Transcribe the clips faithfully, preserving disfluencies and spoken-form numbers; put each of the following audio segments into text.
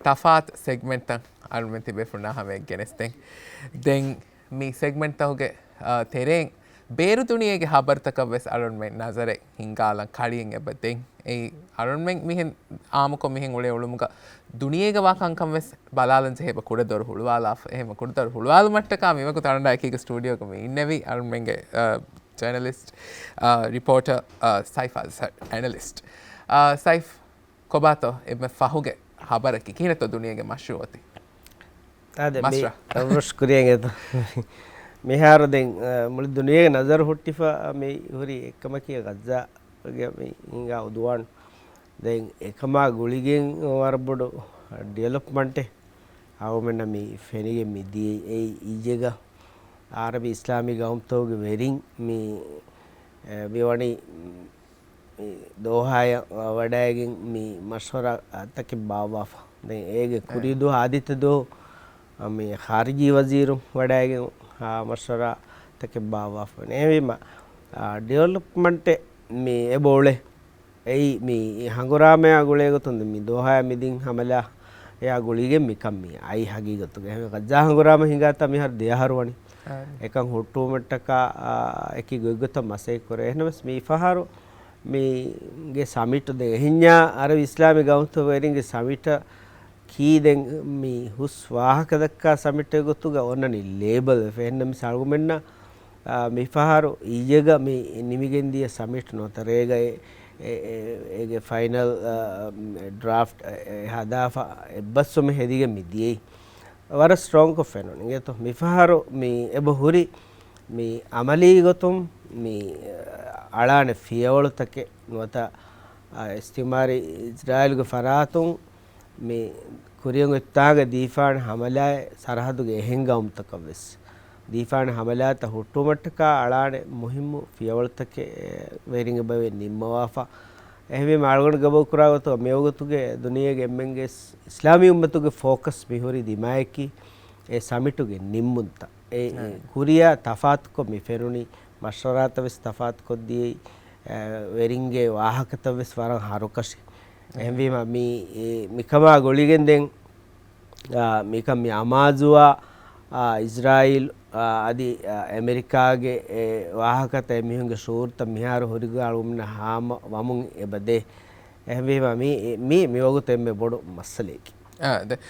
ތަފާތު ސެގްމެންޓްތައް އަޅުމެން ތިބޭފުޅުންނާ ހަމަޔަށް ގެނެސްދެން. ދެން މި ސެގްމެންޓްތަކުގެ، އާ، ތެރެއިން ބޭރު ދުނިޔޭގެ ހަބަރުތަކަށްވެސް އަޅުމެން ނަޒަރެއް ހިންގާލަން ކަޅިއެއް އެބަ ދެން. އެއީ އަޅުމެން މިހެން އާއްމުކޮށް މިހެން އުޅޭ އުޅުމުގަ ދުނިޔޭގަ ވާ ކަންކަން ވެސް ބަލާލަން ޖެހޭ އެބަ ކުޑަދޮރު ހުޅުވާލާފަ. އެހެން ކުޑަދޮރު ހުޅުވާލުމަށްޓަކާ މިވަގުތު އަޅުންނާ އެކީގަ ސްޓޫޑިއޯގަ މި އިންނެވީ އަޅުމެންގެ، އާ، ޖާނަލިސްޓް، އާ، ރިޕޯޓަރ، އާ، ސައިފް އަޒްހަރް، އެނަލިސްޓް. އާ، ސައިފް، ކޮބާތޯ އެންމެ ފަހުގެ ހަބަރަކީ؟ ކިހިނެއްތޯ ދުނިޔޭގެ މަޝްރޫއު އޮތީ؟ އާދެ، މި މަސްރަ. ރަށް ކުރިޔަށް އެތަ. މިހާރު ދެން، އަ، މުޅި ދުނިޔޭގެ ނަޒަރު ހުއްޓިފަ މި ހުރި އެއްކަމަކީ ޣައްޒާގެ މި ހިނގާ އުދުވާން. ދެން އެކަމާ ގުޅިގެން ވަރަށް ބޮޑު ޑިވެލޮޕްމަންޓެއް އަޅުމެންނަށް މި ފެނިގެން މި ދިޔައީ. އެއީ އިއްޔެގަ އަރަބި އިސްލާމީ ގައުމުތަކުގެ ވެރިން މި، އެ، މި ވަނީ މި ދޯހާއަށް ވަޑައިގެން މި މަޝްވަރާތަކެއް ބާއްވާފަ. ދެން އޭގެ ކުރީ ދުވަހު އާދިއްތަ ދުވަހު މި ޚާރިޖީ ވަޒީރު ވަޑައިގެން، އާ، މަޝްވަރާތަކެއް ބާއްވާފަ. އެހެންވީމަ، އާ، ޑިވެލޮޕްމަންޓެއް މި އެބަ އުޅޭ. އެއީ މި ހަނގުރާމަޔާ ގުޅޭ ގޮތުން މި ދޯހާއަށް މިދިން ހަމަލާއާ ގުޅިގެން މިކަން މި އައީ ހަގީގަތުގަ. އެހެންވެ ޣައްޒާ ހަނގުރާމަ ހިނގާތާ މިހާރު ދެ އަހަރު ވަނީ. އެކަން ހުއްޓުވުމަށްޓަކާ، އާ، އެކި ގޮތްގޮތަށް މަސައްކަތް ކުރޭ. އެހެނަސް މި ފަހަރު މީގެ ސަމިޓް ދެ އެހެންޏާ އަރަބި އިސްލާމީ ގައުމުތަކުގެ ވެރިންގެ ސަމިޓަށް ކީ ދެން މި ހުސް ވާހަކަ ދައްކާ ސަމިޓެއް ގޮތުގަ އޮންނަނީ ލޭބަލް ވެފަ. އެހެންނަމަ މިސާލު އަޅުގަނޑުމެންނަށް، އާ، މި ފަހަރު އިއްޔެގަ މި ނިމިގެންދިޔަ ސަމިޓް ނުވަތަ ރޭގައި އެ، އެ، އޭގެ ފައިނަލް، އާ، ޑްރާފްޓް އެ، އެ، ހަދާފަ އެއްބަސްވުމެއް ހެދިގެން މި ދިޔައީ. ވަރަށް ސްޓްރޮންކޮށް ފެނުނީ. އިނގޭތޯ މިފަހަރު މި އެބަ ހުރި މި އަމަލީ ގޮތުން މި އަޅާނެ ފިޔަވަޅުތަކެއް ނުވަތަ، އާ، އިސްތިމާރީ އިޒްރާއީލުގެ ފަރާތުން މި ކުރިއަށް އޮތްތާގަ ދީފާނެ ހަމަލާއެއް ސަރަހައްދުގެ އެހެން ގައުމުތަކަށް ވެސް ދީފާނެ ހަމަލާތައް ހުއްޓުވުމަށްޓަކާ އަޅާނެ މުހިއްމު ފިޔަވަޅުތަކެއް ވެރިން އެބަ ނިންމަވާފަ. އެހެންވީމަ އަޅުގަނޑު ގަބޫލުކުރާ ގޮތުގަ މިވަގުތުގެ ދުނިޔޭގެ އެންމެންގެ އިސް-، އިސްލާމީ އުއްމަތުގެ ފޯކަސް މިހުރީ ދިމާއަކީ އެ ސަމިޓުގެ ނިންމުންތައް. އެ، އެ ކުރިއަށް ތަފާތުކޮށް މި ފެނުނީ، މަޝްވަރާތައް ވެސް ތަފާތުކޮށްދިޔައީ، އެ، ވެރިންގެ ވާހަކަތައް ވެސް ވަރަށް ހަރުކަށި. އެހެންވީމަ މި، އެ، މިކަމާ ގުޅިގެން ދެން، އާ، މިކަން މި އަމާޒުވާ، އާ، އިޒްރާއީލް، އާ، އަދި، އާ، އެމެރިކާގެ އެ ވާހަކަތައް އެމީހުންގެ ޝުޢޫރުތައް މިހާރު ހުރިގޮތް އަޅުގަނޑުމެންނަށް ހާމަވަމުން އެބަދޭ. އެހެންވީމަ މީ، މީ، މިވަގުތު އެންމެ ބޮޑު މައްސަލައެކޭ. އާ، ދެ-،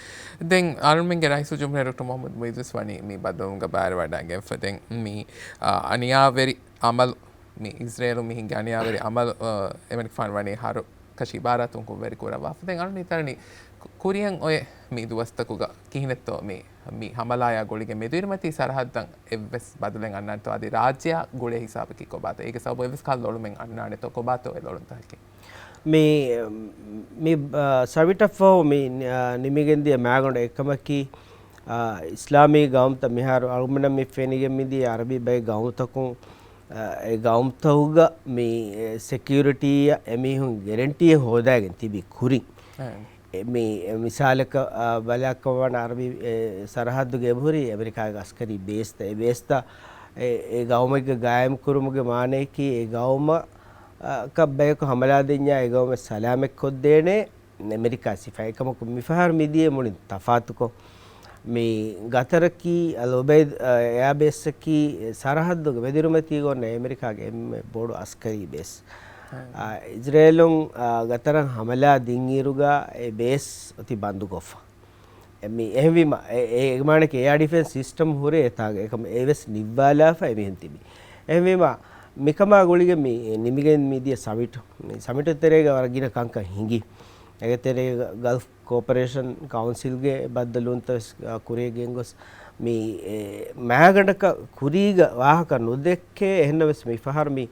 ދެން އަޅުމެންގެ ރައީސުލްޖުމްހޫރިއްޔާ ޑޮކްޓަރ މުޙައްމަދު މުޢިއްޒު ވެސް ވަނީ މި ބައްދަލުވުމުގަ ބައިވެރިވަޑައިގެންފަ. ދެން މި، އާ، އަނިޔާވެރި އަމަލު، މި އިޒްރޭލުން މި ހިންގި އަނިޔާވެރި އަމަލު، އާ، އެމަނިކުފާނު ވަނީ ހަރުކަށި އިބާރާތުން ކުށްވެރި ކުރައްވާފަ. ދެން އަޅުން ހިތަނީ ކު-، ކުރިއަށް އޮތް މި ދުވަސްތަކުގަ ކިހިނެއްތޯ މި، މި ހަމަލާޔާ ގުޅިގެން މެދުއިރުމަތީ ސަރަހައްދަށް އެއްވެސް ބަދަލެއް އަންނާނެތޯ އަދި ރާއްޖެއާ ގުޅޭ ހިސާބަކީ ކޮބާތޯ؟ އޭގެ ސަބަބު އެއްވެސް ކަހަލަ އޮޅުމެއް އަންނާނެތޯ ކޮބާތޯ އެ އޮޅުންތަކަކީ؟ މި، މި، އާ، ސަމިޓަށްފަހު މި، އާ، ނިމިގެންދިޔަ މައިގަނޑު އެއްކަމަކީ، އާ، އިސްލާމީ ގައުމުތައް މިހާރު އަޅުގަނޑަށް މި ފެނިގެން މިދިޔަ އަރަބި ބައެއް ގައުމުތަކުން، އާ، އެ ގައުމުތަކުގަ މި، އެ، ސެކިއުރިޓީއަށް އެމީހުން ގެރެންޓީއެއް ހޯދާގެން ތިބި ކުރިން. އެ، މި، އެ، މިސާލަކަށް، އާ، ބަލާކަށް ވާނަ އަރަބި، އެ، ސަރަހައްދުގަ އެބަހުރި އެމެރިކާގެ އަސްކަރީ ބޭސްތައް، އެ ބޭސްތައް އެ، އެ ގައުމެއްގަ ގާއިމް ކުރުމުގެ މާނަޔަކީ އެ ގައުމަށް، އާ، ކަށް ބަޔަކު ހަމަލާ ދެންޏާ އެ ގައުމެއް ސަލާމަތް ކޮށްދޭނެ އެމެރިކާ ސިފައި. އެކަމަކު މިފަހަރު މިދިޔަ މުޅިން ތަފާތުކޮށް، މި ގަތަރަކީ އަލް އުބައިދް، އާ، އެއާބޭސްއަކީ ސަރަހައްދުގެ މެދުއިރުމަތީގަ އޮންނަ އެމެރިކާގެ އެންމެ ބޮޑު އަސްކަރީ ބޭސް. އާ، އިޒްރޭލުން، އާ، ގަތަރަށް ހަމަލާ ދިންއިރުގަ އެ ބޭސް އޮތީ ބަންދުކޮށްފަ. އެ، މި އެހެންވީމަ، އެ، އެ، އެ މާނައަކީ އެއާ ޑިފެންސް ސިސްޓަމް ހުރޭ އެތާގަ އެކަމަ އެވެސް ނިއްވާލާފަ އެމީހުން ތިބި. އެހެންވީމަ، މިކަމާ ގުޅިގެން މި ނިމިގެން މިދިޔަ ސަމިޓު، މި ސަމިޓު ތެރޭގަ ވަރަށް ގިނަ ކަންކަން ހިނގި. އޭގެ ތެރޭގަ ގަލްފް ކޯޕަރޭޝަން ކައުންސިލްގެ ބައްދަލުވުންތައް ވެސް، އާ، ކުރިޔަށް ގެންގޮސް، މި، އެ، މާގަނޑަކަށް ކުރީގަ ވާހަކަ ނުދެއްކޭ. އެހެންނަމަވެސް މި ފަހަރު މި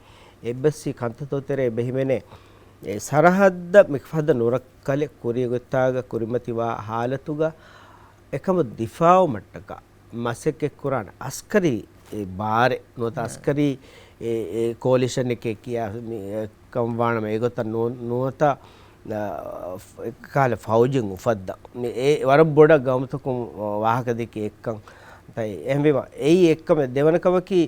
އެއްބަސްވީ ކަންތައްތޯ ތެރޭ ބެހިމެނޭ، އެ ސަރަހައްދަށް މިފަދަ ނުރައްކަލެއް ކުރިއަށް އޮތްތާގަ ކުރިމަތިވާ ހާލަތުގަ އެކަމަށް ދިފާއުވުމަށްޓަކާ މަސައްކަތްކުރާނެ އަސްކަރީ އެ ބާރެއް ނުވަތަ އަސްކަރީ އެ، އެ ކޯލިޝަނެކޭ ކިޔާ މި، އެ، ކަން ވާނަމަ އެގޮތަށް ނު-، ނުވަތަ، އަ، އެކަހަލަ ފައުޖެއް އުފައްދާ. މި އެ ވަރަށް ބޮޑަށް ގައުމުތަކުން ވާހަކަ ދެއްކި އެއްކަން. ތައް އެހެންވީމަ އެއީ އެއްކަމެއް. ދެވަނަ ކަމަކީ،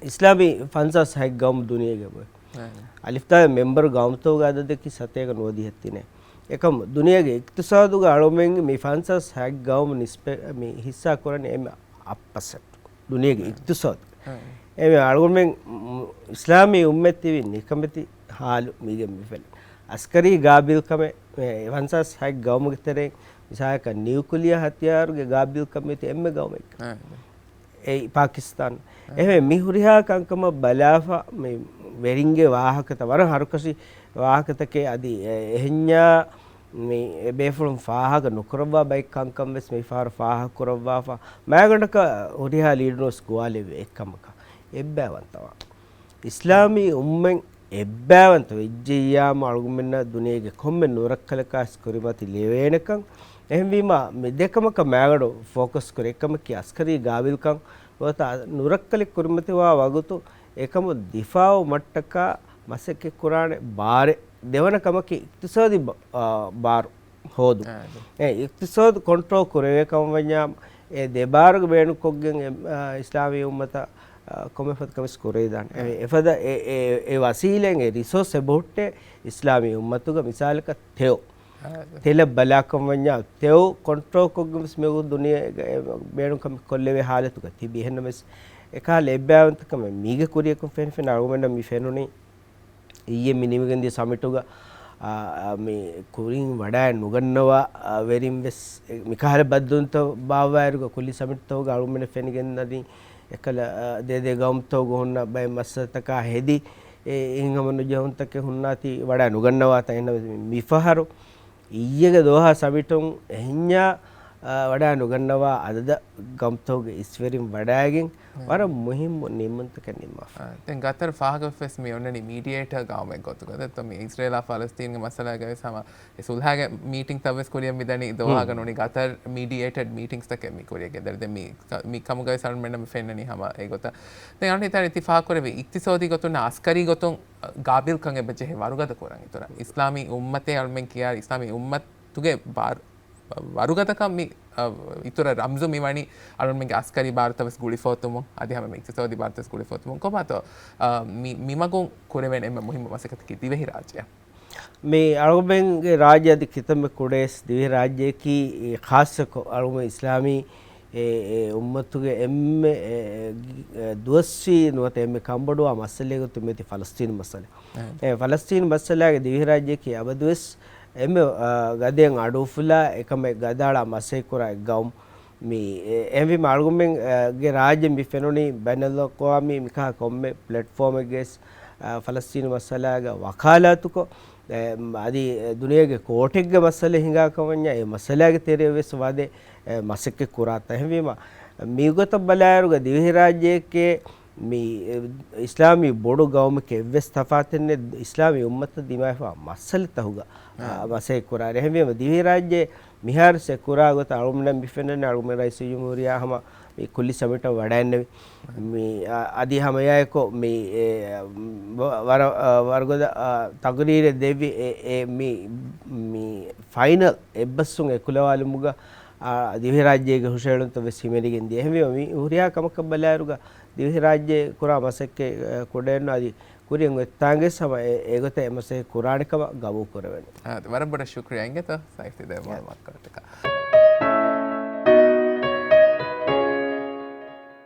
އިސްލާމީ ފަންސާސް ހަތް ގައުމު ދުނިޔޭގެ އެބައޮތް. އަ، އަލިފްދާ މެމްބަރު ގައުމުތަކުގެ އަދަދަކީ ސަތޭކަ ނުވަދިހަ ތިނެއް. އެކަމު ދުނިޔޭގެ އިޤްތިޞާދުގަ އަޅުމެން މި ފަންސާސް ހަތް ގައުމު ނިސްބަތް މި ހިއްސާ ކުރަނީ އެންމެ އަށް ޕަސެންޓް ދުނިޔޭގެ އިޤްތިޞާދު. އެންމެ އަޅުމެން މު-، އިސްލާމީ އުއްމަތް ތިބި ނިކަމެތި ހާލު މީގެ މި ފެން. އަސްކަރީ ގާބިލްކަމެއް މެ ފަންސާސް ހަތް ގައުމުގެ ތެރެއިން މިސާލަކަށް ނިއުކުލިއާ ހަތިޔާރުގެ ގާބިލްކަމެއް ތި އެންމެ ގައުމެއްގަ. އެއީ ޕާކިސްތާން. އެހެން މި ހުރިހާ ކަންކަމަށް ބަލާފަ މި ވެރިންގެ ވާހަކަތައް ވަރަށް ހަރުކަށި ވާހަކަތަކެއް އަދި އެ-، އެހެންޏާ މި އެ ބޭފުޅުން ފާހަގަ ނުކުރައްވާ ބައެއް ކަންކަން ވެސް މި ފަހަރު ފާހަގަ ކުރައްވާފަ މައިގަނޑަކަށް ހުރިހާ ލީޑަރުން ވެސް ގޮވާލެއްވި އެއްކަމަކަށް އެއްބައިވަންތަވާ. އިސްލާމީ އުއްމަތް އެއްބައިވަންތަ ވެއްޖެއްޔާމު އަޅުގަނޑުމެންނަށް ދުނިޔޭގެ ކޮންމެ ނުރައްކަލަކާސް ކުރިމަތި ލިޔެވޭނެކަން. އެހެންވީމަ، މި ދެކަމަކަށް މައިގަނޑު ފޯކަސް ކުރި އެއްކަމަކީ އަސްކަރީ ގާބިލްކަން ނުވަތަ ނުރައްކަލެއް ކުރިމަތިވާ ވަގުތު އެކަމު ދިފާއު މައްޓަކާ މަސައްކަތް ކުރާނެ ބާރެއް. ދެވަނަ ކަމަކީ އިޤްތިޞާދީ ބ-، އާ، ބާރު ހޯދު. އާ، އެ އިޤްތިޞާދު ކޮންޓްރޯލް ކުރެވޭ ކަމަށް ވަންޏާ، އެ ދެ ބާރުގެ ބޭނުންކޮށްގެން އެ، އާ، އިސްލާމީ އުއްމަތަށް، އާ، ކޮންމެ ފަދަ ކަމެއް ކުރެވިދާނެ. އެ، އެފަދަ އެ، އެ، އެ ވަސީލައިން އެ ރިސޯސް އެބަހުއްޓޭ އިސްލާމީ އުއްމަތުގަ މިސާލަކަށް ތެޔޮ. އާ، ތެލަށް ބަލާކަން ވަންޏާ، ތެޔޮ ކޮންޓްރޯލް ކޮށްގެން ވެސް މި ދުނިޔޭގެ އެ ބޭނުން ކަމެއް ކޮށްލެވޭ ހާލަތުގަ ތިބި. އެހެންނަމަވެސް، އެކަހަލަ އެއްބައިވަންތަކަމެއް މީގެ ކުރިޔަކުން ފެނިފެނި އަޅުގަނޑަށް މި ފެނުނީ، އިއްޔެ މި ނިމިގެންދިޔަ ސަމިޓުގަ، އާ، އާ، މި ކުރިން ވަޑައި ނުގަންނަވާ، އާ، ވެރިން ވެސް އެ، މިކަހަލަ ބައްދުންތައް ބާއްވާއިރުގަ ކުއްލި ސަމިޓްތަކުގަ އަޅުގަނޑަށް ފެނިގެންދަނީ އެކަލަ، އާ، ދޭދޭ ގައުމުތަކުގަ ހުންނަ ބައެއް މައްސަލަތަކާ ހެދި، އެ، އެހެން ހަމަ ނުޖެހުންތަކެއް ހުންނާތީ ވަޑައި ނުގަންނަވާތާ. އެހެންނަމަވެސް މިފަހަރު އިއްޔެގެ ދޯހާ ސަމިޓުން އެހެންޏާ، އާ، ވަޑައި ނުގަންނަވާ އަދަދަށް ގައުމުތަކުގެ އިސްވެރިން ވަޑައިގެން ވަރަށް މުހިއްމު ނިންމުންތަކެއް ނިންމާފަ. އާ، ދެން ގަތަރު ފާހަގަވެފަ ވެސް މި އޮންނަނީ މީޑިއޭޓަރ ގައުމެއް ގޮތުގަ. ދެއްތޯ މި އިސްރޭލާ ފަލަސްތީންގެ މައްސަލާގައި ވެސް ހަމަ އެ ސުލްހާގެ މީޓިންތައް ވެސް ކުރިއަށް މިދަނީ ދޯހާގަ ނޫނީ ގަތަރު މީޑިއޭޓަޑް މީޓިންގްސްތަކެއް މި ކުރިއަށް ގެންދަނީ. ދެން މި ކަ-، މި ކަމުގައި ވެސް އަޅުމެންނަށް މި ފެންނަނީ ހަމަ އެ ގޮތަށް. ދެން އަޅުގަނޑު ހިތަށް އަރި ތި ފާހަގަކުރެއްވި އިޤްތިޞާދީ ގޮތުން އަ، ގާބިލްކަން އެބަ ޖެހޭ ވަރުގަދަ ކުރަން އިތުރަށް. އިސްލާމީ އުއްމަތޭ އަޅުމެން ކިޔާ އިސްލާމީ އުއްމަތުގެ ބާރު-، ވަރުގަދަކަން މި، އަ، އިތުރަށް ރަމްޒު މި ވަނީ އަޅުމެންގެ އަސްކަރީ ބާރުތައް ވެސް ގުޅިފައޮތުމުން، އަދި ހަމަ މި އިޤްތިޞާދީ ބާރުތައް ވެސް ގުޅިފައޮތުމުން. ކޮބާތޯ، އަ، މި، މި މަގުން ކުރެވޭނެ އެންމެ މުހިއްމު މަސައްކަތަކީ ދިވެހިރާއްޖެއަށް؟ މި އަޅުގަނޑުމެންގެ ރާއްޖެ އަދި ކިތަންމެ ކުޑައިސް ދިވެހިރާއްޖެއަކީ، އެ، ޚާއްޞަކޮށް އަޅުގަނޑު އިސްލާމީ އެ، އެ އުއްމަތުގެ އެންމެ، އެ، އެ، ދުވަސްވީ ނުވަތަ އެންމެ ކަންބޮޑުވާ މައްސަލައެއް ގޮތުން މިއޮތީ ފަލަސްތީނު މައްސަލަ. އެ، ފަލަސްތީނު މައްސަލާގެ ދިވެހިރާއްޖެއަކީ އަބަދުވެސް އެންމެ، އާ، ގަދައިން އަޑުއުފުލާ އެކަމެއް ގަދައަޅާ މަސައްކަތްކުރާ އެއް ގައުމު. މި، އެ، އެހެންވީމަ އަޅުގަނޑުމެން، އާ، ގެ ރާއްޖެ މި ފެނުނީ ބައިނަލްއަޤްވާމީ މިކަހަލަ ކޮންމެ ޕްލެޓްފޯމެއްގައި ވެސް، އާ، ފަލަސްތީނު މައްސަލާގަ ވަކާލާތުކޮށް، އެ، އަދި ދުނިޔޭގެ ކޯޓެއްގެ މައްސަލަ ހިނގާ ކަމަށް ވަންޏާ އެ މައްސަލާގެ ތެރެއަށް ވެސް ވަދެ އެ، މަސައްކަތް ކުރާތާ. އެހެންވީމަ، މިގޮތަށް ބަލާއިރުގަ ދިވެހިރާއްޖެއެކޭ މި، އެ، އިސްލާމީ ބޮޑު ގައުމެކޭ އެއްވެސް ތަފާތެއް ނެތް އިސްލާމީ އުއްމަތަށް ދިމާވެފާ މައްސަލަތަކުގަ، އާ، މަސައްކަތް ކުރާނެ. އެހެންވީމަ، ދިވެހިރާއްޖެ މިހާރު ސެ ކުރާ ގޮތަށް އަޅުގަނޑަށް މި ފެންނަނީ އަޅުގަނޑު ރައީސުލް ޖުމްހޫރިއްޔާ ހަމަ މި ކުއްލި ސަމިޓަށް ވަޑައިންނެވި. މި، އަ، އަދި ހަމައެއާއެކު މި، އެ، ވަ-، ވަރަ-، އަ، ވަރުގަދަ، އަ، ތަގުރީރެއް ދެއްވި އެ، އެ، މި، މި ފައިނަލް އެއްބަސްވުން އެކުލަވާލުމުގަ، އާ، ދިވެހިރާއްޖޭގެ ހުށަހެޅުންތައް ވެސް ހިމެނިގެން ދިޔަ. އެހެންވީމަ، މި ހުރިހާ ކަމަކަށް ބަލާއިރުގަ ދިވެހިރާއްޖެ ކުރާ މަސައްކަތް، އަ، ކުޑައެއްނު އަދި ކުރިއަށް އޮތްތާނގެ ހަމަ އެ، އެގޮތަށް އެ މަސައްކަތް ކުރާނެ ކަމަށް ގަބޫލު ކުރެވެން. އާ، ވަރަށް ބޮޑަށް ޝުކުރިޔާ އިނގޭތޯ ސައިފް ތި ދެއްވާ މައްކަރަތަކަށް.